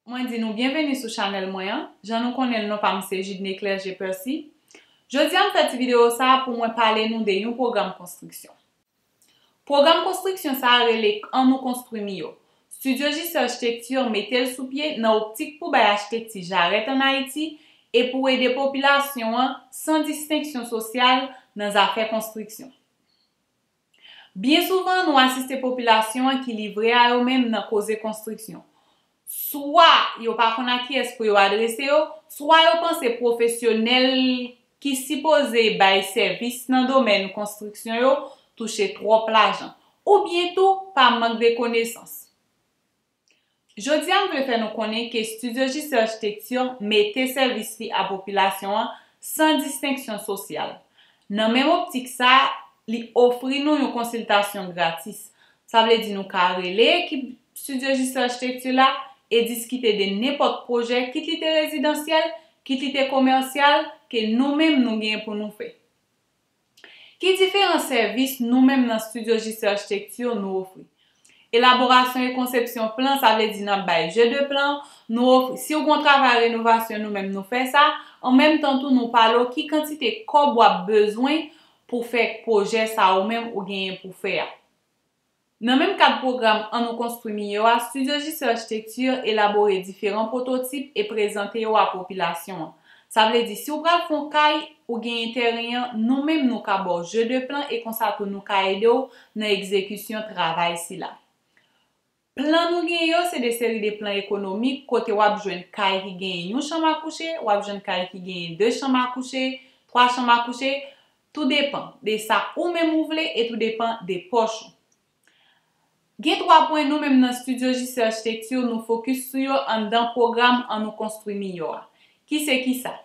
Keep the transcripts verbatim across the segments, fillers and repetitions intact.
Mwen di nou byenveni sou chanèl mwen an. Jan nou konnen l, non pa m se Judney Clergé Percy. Jodi a m fè ti videyo sa a pou mwen pale nou de yon pwogram konstriksyon. Pwogram konstriksyon sa a rele Annou Konstwi Miyò. Studio J C Architecture mete l sou pye nan optik pou bay achitekti jarèt ann Ayiti e pou ede popilasyon an san distenksyon sosyal nan zafè konstriksyon. Byen souvan, nou asiste popilasyon an ki livre a yo menm nan koze konstriksyon. Swa yo pa konn a kiyès pou yo adrese yo, swa yo panse pwofesyonèl ki sipoze bay sèvis nan domèn konstriksyon yo touche twòp lajan, oubyen tou pa mank de konesans. Jodi a, m vle fè nou konnen ke Studio J C Architecture mete sèvis li a popilasyon an san distenksyon sosyal. Nan menm optik sa a, li ofri nou yon konsiltasyon gratis. Sa vle di nou ka rele ekip Studio J C Architecture la e diskite de nenpòt pwojè, kit li te rezidansyèl, kit li te komèsyal, ke nou menm nou genyen pou nou fè. Ki diferan sèvis nou menm nan Studio J C Architecture nou ofri? Elaborasyon e konsepsyon plan, sa vle di n ap bay je de plan, nou ofri, si w gen yon travay renovasyon, nou menm nou fè sa, an menm tan tou nou pale w ki kantite kòb w ap bezwen pou fè pwojè sa ou menm ou genyen pou fè a. Nan menm kad pwogram Annou Konstwi Miyò a, Studio J C Architecture elabore diferan pwototip e prezante yo a popilasyon an. Sa vle di, si w pral fè yon kay, ou genyen tèren an, nou menm nou ka ba w je de plan e konsa tou nou ka ede w nan egzekisyon travay sila. Plan nou genyen yo se de seri de plan ekonomik kote w ap jwenn kay ki genyen yon chanm a kouche, w ap jwenn kay ki genyen de chanm a kouche, twa chanm a kouche, tou depan de sa ou menm ou vle e tou depan de pòch ou. Gen twa pwen nou menm nan Studio J C Architecture nou fokis sou yo anndan pwogram Annou Konstwi Miyò a. Ki se kisa?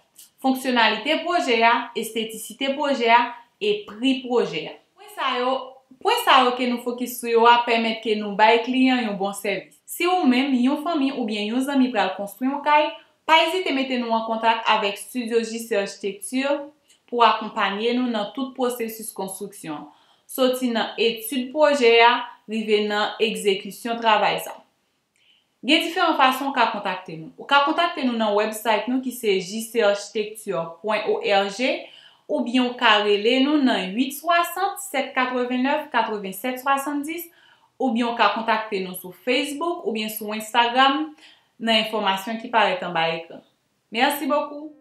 Fonksyonalite pwojè a, estetisite pwojè a e pri pwojè a. Pwen sa yo, pwen sa yo ke nou fokis sou yo a pèmèt ke nou bay kliyan yon bon sèvis. Si ou menm, yon fanmi oubyen yon zanmi pral konstwi yon kay, pa ezite mete nou an kontak avèk Studio J C Architecture pou akonpanye nou nan tout pwosesis konstriksyon an, soti nan etid pwojè a rive nan egzekisyon travay sa. Gen diferan fason w ka kontakte nou. Ou ka kontakte nou nan website nou ki se J C architecture point org, oubyen w ka rele nou nan uit swasant, sèt katrevennnèf, katrevennsèt swasanndis, oubyen w ka kontakte nou sou Facebook oubyen sou Instagram nan enfòmasyon ki parèt anba ekran. Merci beaucoup.